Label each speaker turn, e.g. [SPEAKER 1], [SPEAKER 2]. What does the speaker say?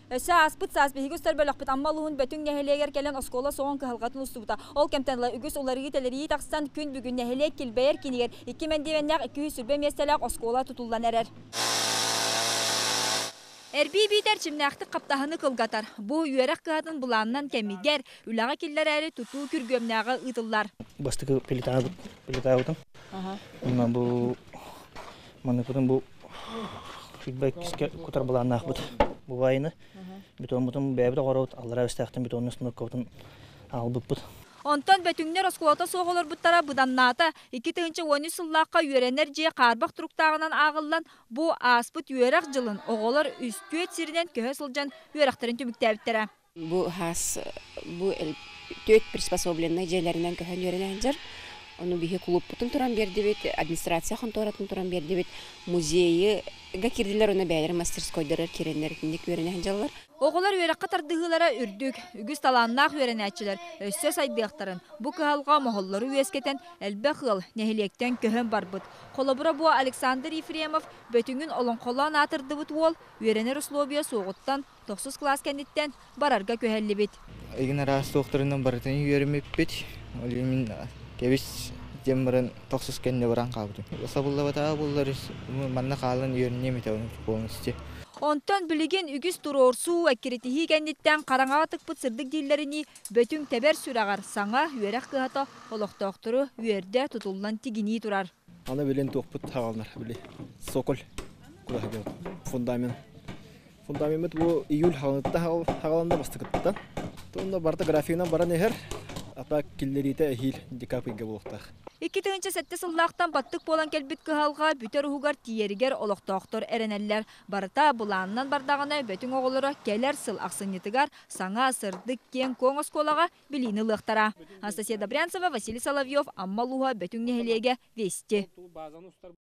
[SPEAKER 1] Өссө ааспыт саас биһиги устар бөлөхпүт Амма улууһун Бөтүҥ нэһилиэгэр кэлэн оскуола суоҕун кыһалҕатын устубута. Ол кэмтэн ыла үгүс уларыйыы-тэлэрийии тахсан, күн бүгүн нэһилиэк килбэйэр киинигэр икки мэндиэмэннээх 220 миэстэлээх оскуола тутуллан эрэр. Эрбии биитэ эрчимнээхтик хаптаһыны кылгатар. Бу үөрэх кыһатын былаанынан кэмигэр үлэҕэ киллэрээри тутуу күргүөмнээҕи ыытыллар.
[SPEAKER 2] Бастакы плитабытым. Онно бу манныпытын бу фидбэк кутар былааннаахпыт. Бу баайыны бетоммутун бэйэбит оҕоробут аллараа бэстээхтэн бетонну установкабытын аҕалбыппыт.
[SPEAKER 1] Онтон бөтүҥнэр оскуолата суох олорбуттара быданнаата. 2013 сыллаахха үөрэнэр дьиэ хаарбах туруктааҕынан ааҕыллан, бу ааспыт үөрэх дьылын оҕолор үс-түөрт сиринэн көһө сылдьан үөрэхтэрин түмүктээбиттэрэ.
[SPEAKER 3] Бу хаас бу түөрт приспособленнай дьиэлэринэн көһөн үөрэнэ сылдьар. Ону биһи клубпутун туран биэрдибит, администрация хонтуоратын туран биэрдибит, музейы-га киирдилэр уонна бэйэлэрин мастерскойдарыгар киирэннэр итинник үөрэнэ сылдьаллар.
[SPEAKER 1] Оҕолор үөрэххэ тардыһыылара үрдүк, үгүс талааннаах үөрэнээччилэр өссө сайдыахтарын, бу кыһалҕа моһоллору үөскэтэн элбэх ыал нэһилиэктэн көһөн барбыт. Холобура бу Александр Ефремов Бөтүҥүн олоҥхолоон аатырдыбыт уол үөрэнэр условия суоҕуттан тохсус кылаас кэнниттэн барарга күһэллибит.
[SPEAKER 4] Игин араас туохтарынан барытын үөрэммиппит. Ол мин кэбис диэн баран тохсус кэннэ баран хаалбытым. Сабыллабатаҕа буоллар манна хаалан үөрэниэм этэ полностью.
[SPEAKER 1] Онтон билигин үгүс туруорсуу, эккирэтиһии кэнниттэн хараҥаҕа тыкпыт сырдык дииллэринии Бөтүҥ тэбэр сүрэҕэр саҥа үөрэх кыһата олохтоохтору үөрдэ тутуллан тигинии турар.
[SPEAKER 5] Аны билин туохпут хааланар били соколь куда фундамент. Фундамент бу июль хааланна бастакыттан. Онно барыта графигынан баран иһэр, ата киллэриитэ эһиил декабрь ыйга буолуохтаах.
[SPEAKER 1] 2007 сыллаахтан баттык буолан кэлбит кыһалҕа бүтэр уһугар тиийэригэр олохтоохтор эрэнэллэр. Барыта былаанынан бардаҕына Бөтүҥ оҕолоро кэлэр сыл ахсынньытыгар саҥа, сырдык, киэҥ-куоҥ оскуолаҕа билиини ылыахтара. Анастасия Добрянцева, Василий Соловьев, Амма улууһа, Бөтүҥ нэһилиэгэ, Вести.